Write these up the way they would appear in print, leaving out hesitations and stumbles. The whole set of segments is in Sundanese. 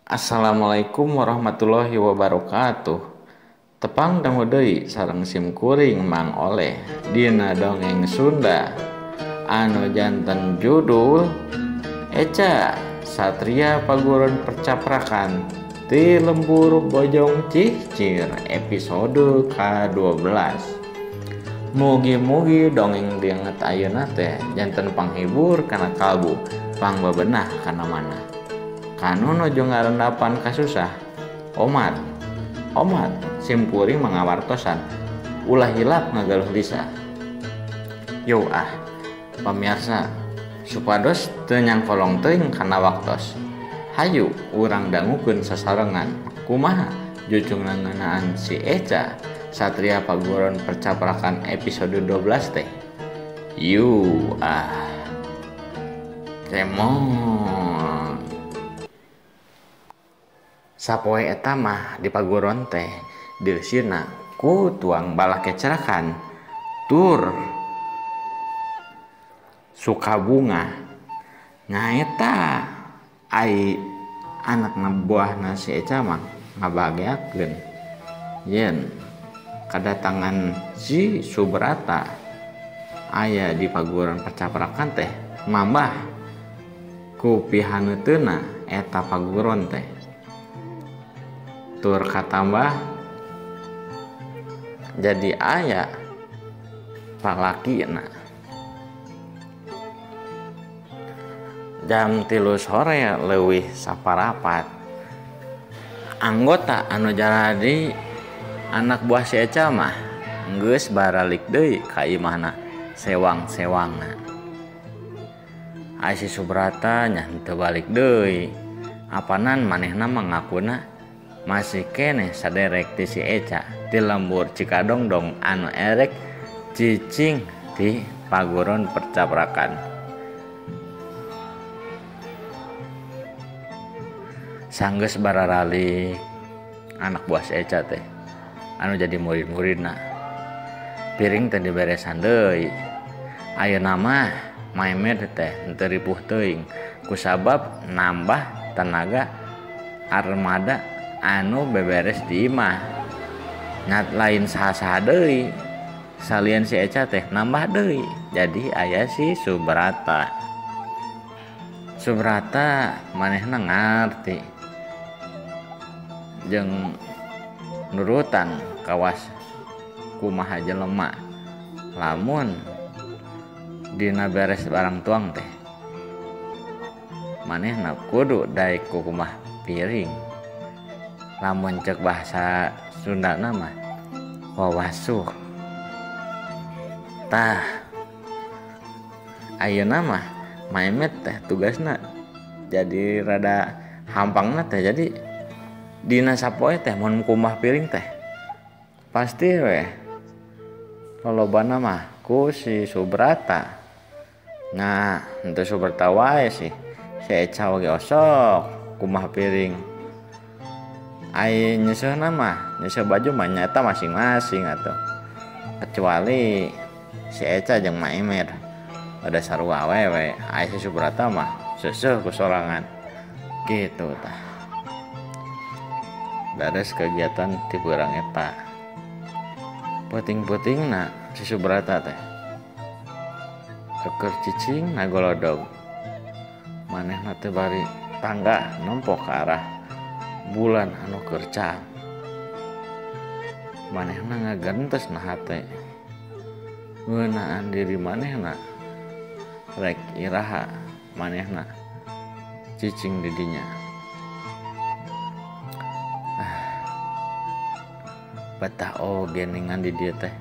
Assalamualaikum warahmatullahi wabarakatuh. Tepang dangu deui sareng sim kuring Mang Oleh dina dongeng Sunda anu janten judul Eca Satria Paguron Percaprakan ti Lembur Bojong Cihcir episode ke-12. Mugi-mugi dongeng dinget ayeuna teh janten panghibur kana kalbu, pangbebenah kana manah. Kanu nuju ngarendapan kasusah, omat omat simkuring mangawartosan, ulah hilap ngagaluh lisa. Yo ah, pamirsa, supados teu nyangkolong teuing kana waktos. Hayu urang dangukeun sasarengan kumaha jucungna ngeunaan si Eca Satria Paguron Percaprakan episode 12 teh. Yu ah, cemon. Sapoe eta mah di paguron teh dileusirna ku tuang balakecrakan tur sukabunga. Nyaeta ai anakna buahna si Eca mah ngabahagiakeun yen kedatangan si Subrata aya di paguron percaprakan teh mambah ku pihaneuteuna eta paguron teh. Tur katambah jadi aya palakina. Jam 3 sore leuwih saparapat anggota anu jadi anak buah si Eca mah geus baralik deui ka imahna sewang-sewangna. Ai si Subrata nya henteu balik deui, apanan manehna mangakuna masih keneh saderek ti si Eca ti lembur Cikadongdong anu erek cicing di paguron percaprakan. Sanggeus bararalik anak buah si Eca teh anu jadi murid-muridna, piring teh diberesan deui. Ayeuna mah Maimed teh henteu ripuh teuing kusabab nambah tenaga armada anu beberes di imah. Ngat lain saha-saha deui, salian si Eca teh nambah deui jadi aya si Subrata. Subrata manehna ngarti jeung nurutan kawas kumaha jelema lamun dina beres barang tuang teh manehna kudu daek ku kumaha piring. Lamun cek bahasa Sundana mah wawasuh. Tah ayeuna mah Maimed teh tugasna jadi rada hampangna teh, jadi dina sapoe teh mun kumbah piring teh pasti weh lolobana mah ku si Subrata. Nah henteu Subrata wae sih, si Eca oge osok kumbah piring. Ai nyeuseuna mah nyeuseuh baju mah nyata masing-masing atuh, kecuali si Eca jeung Maimed pada sarua wewe. Ai si Subrata mah seuseuh ku sorangan gitu tah. Beres kegiatan ti beurang eta, peuting-peutingna si Subrata teh keur cicing nagolodog, manehna teh bari tangga nempo ka arah bulan anu keur caang. Manehna ngagentes na hate ngeunaan diri manehna rek iraha manehna cicing di dinya. Betah oge ningan di dieu teh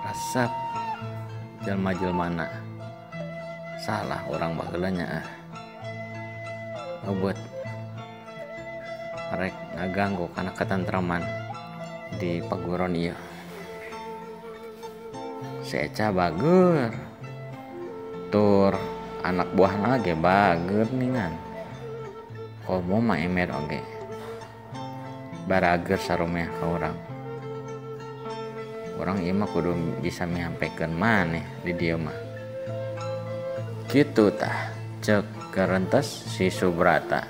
resep jelma-jelmana. Salah urang baheula nya ah, ngebuat rek ngaganggu kana katentraman di paguron ieu. Si Eca bager tur anak buahna ge bager ningan, komo Maimed oge barager sarumeh ka urang. Urang ieu mah kudu bisa mihampekeun maneh di dieu mah. Kitu tah cek garentes si Subrata.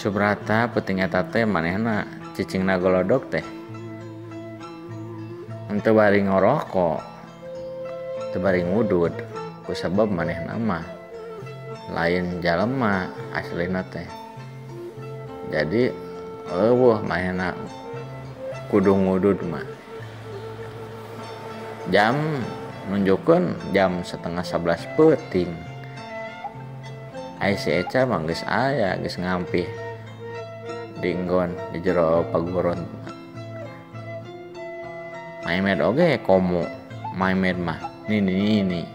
Subrata peuting eta teh manehna cicingna golodog teh henteu bari ngorokok, teu bari ngudud, kusabab manehna mah lain jalema aslina teh. Jadi eueuh manehna kudu ngudud mah. Jam nunjukkeun jam 10:30 peuting. Ai si Eca mah geus aya, geus ngampih dinggon di jero paguron. Maimed oge komo, Maimed mah nini-nini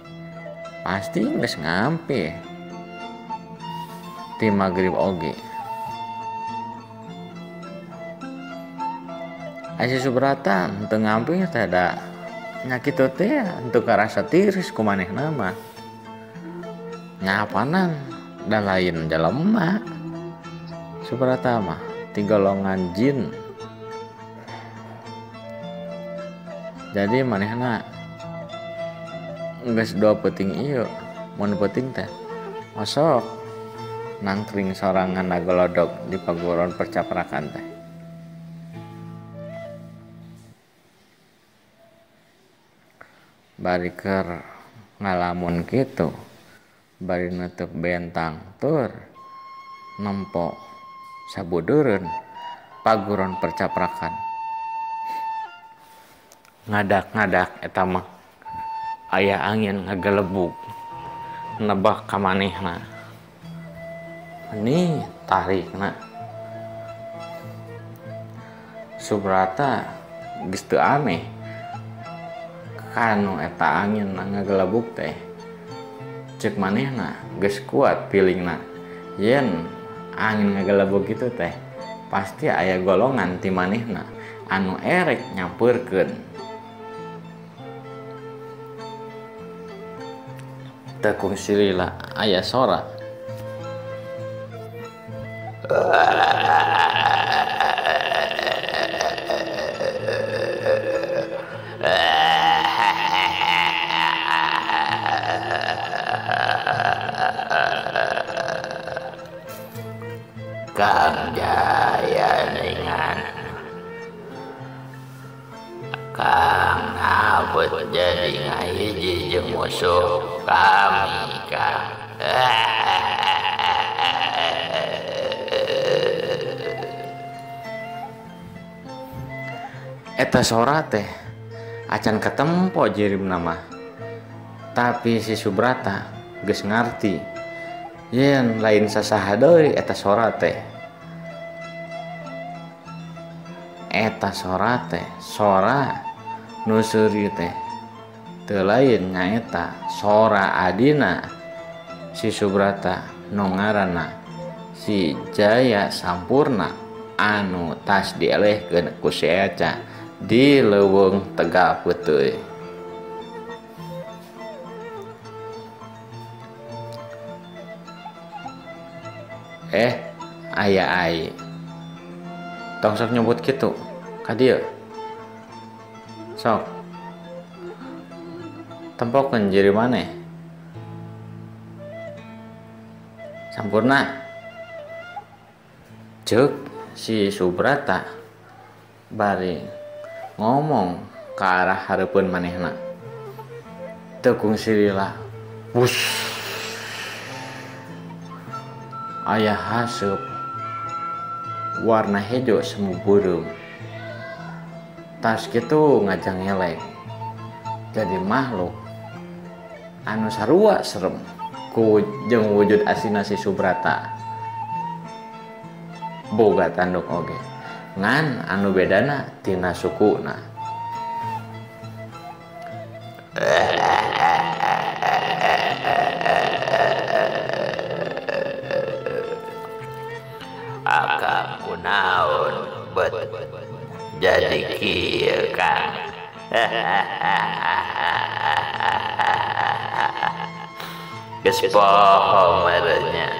pasti geus ngampih ti magrib oge. Ai si Subrata henteu ngampih teh da nya kitu teh henteu karasa tiris ku manehna mah. Nyapanan da lain jelema. Subrata mah ti golongan jin. Jadi manehna geus dua peuting ieu, mun peuting teh osok nangkring sorangan nagolodog di paguron percaprakan teh. Bari keur ngalamun kitu, bari nutup bentang tur nempo sabudeureun paguron percaprakan. Ngadak-ngadak eta mah aya angin ngagelebug nebak ka manehna. Ini tarikna. Subrata geus teu aneh kanu eta angin ngagelebug teh. Ceuk manehna geus kuat pilingna yen angin ngagelebug kitu teh pasti aya golongan ti manehna anu erek nyampeurkeun. Tekung silila aya sora. Kang Jaya ningan Kang abut jadi ngahiji jeung musuh kami Kang. Eta sora teh acan katempo jirimna mah. Tapi si Subrata geus ngarti yen lain sasaha deui eta sora teh. Eta sora teh sora nu seuri teh teu lain nyaeta sora adina si Subrata nu ngaranna si Jaya Sampurna anu tas dielehkeun ku si Eca di leuweung Tegal Peuteui. Aya ai tong sok nyebut kitu ka dieu. Sok tempokeun jiri maneh. Sampurna. Ceuk si Subrata bari ngomong ka arah hareupeun manehna. Tekung silila wus aya haseup warna hejo semu beureum. Tas kitu ngajangelek jadi makhluk anu sarua serem ku jeung wujud asina si Subrata. Boga tanduk oge ngan anu bedana tina sukuna. Akang kunaon bet jadi kieu Kang. Geus poho merenya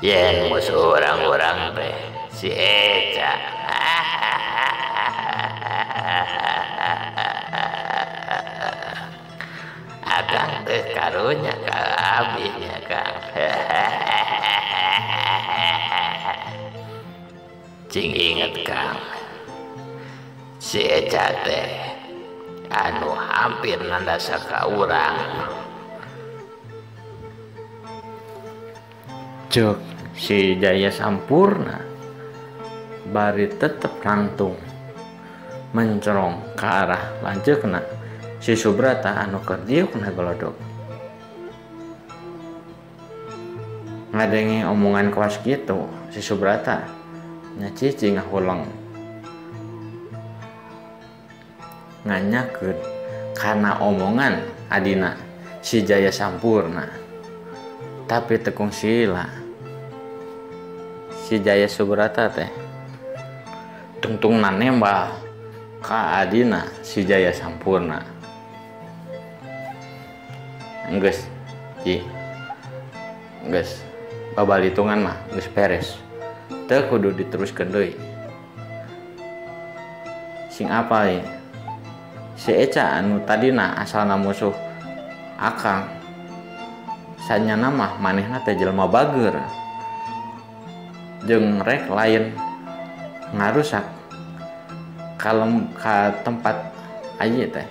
yen musuh orang-orang teh si Eca. Akang teh karunya ka abina Kang. Cing inget Kang, si Eca teh anu hampir nandasa ka urang. Cek si Jaya Sampurna bari tetep nangtung mencerong ke arah lanceukna si Subrata anu keur diukna golodog. Ngadenge omongan kawas kitu si Subrata nya cici ngahuleng nganyakeun kana omongan adina si Jaya Sampurna. Tapi tekung sila si Jaya Subrata teh tungtungna nembal ka adina si Jaya Sampurna. Enggeus ji, enggeus babalitungan mah geus beres, teu kudu diteruskeun deui. Sing apal ye si Eca anu tadina asalna musuh akang, sanyana mah manehna teh jelema bager jeung rek lain ngarusak kalem ka tempat aye teh.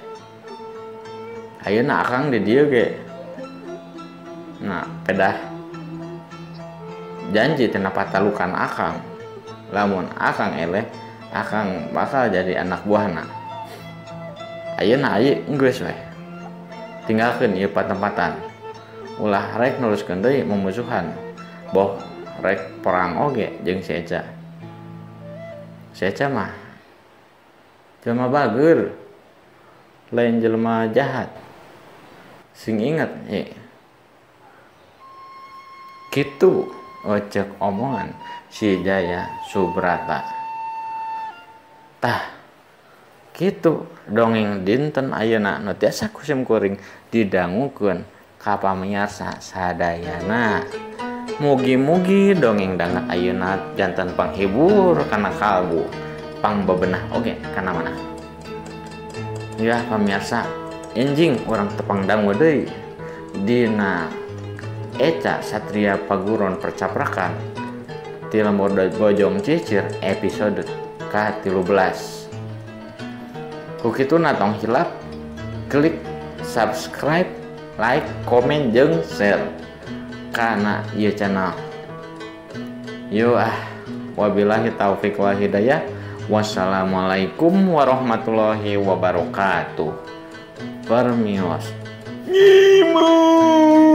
Ayeuna akang di dieu ge nah pedah janji tina patalukan akang, lamun akang eleh akang bakal jadi anak buahna. Ayeuna aye geus we tinggalkeun ieu patempatan, ulah rek neruskeun deui memusuhan boh rek perang oge jeung si Eca. Si Eca mah jelema bager, lain jelema jahat. Sing inget ye kitu ocek omongan si Jaya Subrata. Tah kitu dongeng dinten ayeuna nu tiasa ku sim kuring didangukeun ka pamiarsa sadayana. Mugi-mugi dongeng danget ayeuna janten panghibur kana kalbu, pangbebenah oge kana manah. Ya pamirsa, enjing urang tepang dangu deui dina Eca Satria Paguron Percaprakan ti Lembur Bojong Cicir episode ka-13. Ku kituna tong hilap klik subscribe, like, komen jeung share kana ieu channel. Yo ah, wabillahi taufik wal hidayah. Wassalamualaikum warahmatullahi wabarakatuh. Permios. Nyimak.